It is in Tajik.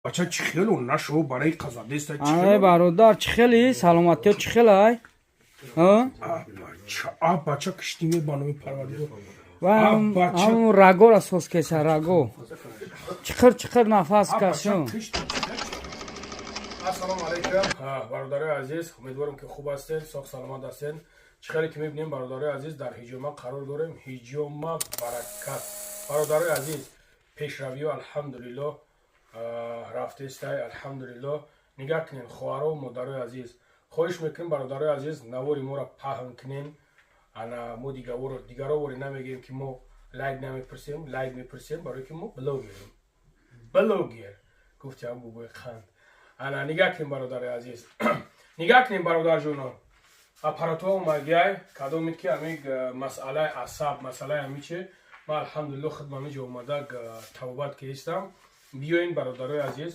Бача, чӣ хело нашо барои қазадеста чӣ? Ай, бародар, чӣ хели саломатиё, чӣ хелай? А бача, киштиме ба номи Парвардигор. Ҳамун рагора соз кеса, раго чиқир чиқир нафас кашун. Ассалому алайкум, бародарои азиз, умедворам, ки хуб ҳастед, соғ саломат ҳастед. Чӣ хеле ки мебинем, бародарои азиз, дар ҳиҷома қарор дорем. Ҳиҷома баракат, бародарои азиз, пешравиё алҳамдулиллоҳ рафтестай, алҳамдулиллоҳ. Нигаҳ кунен, хоҳаро, модарои азиз, хоҳиш мекунем, бародарои азиз, навори моро паҳн кунен. Ана мо дигаро воре намегӯем, ки мо лайк намепурсем, лайк мепурсем, барое ки мо блогерем. Блогер гуфтиам, бубои қанд. Ана нигаҳ кунем, бародари азиз, нигаҳ кунем, бародарҷонон, аппаратҳо омадиай. Кадомед ки ами масъалаи асаб, масъалаи ами чи, ман алҳамдулилло худман иҷо омада табобат кистам. Биёин, бародарои азиз.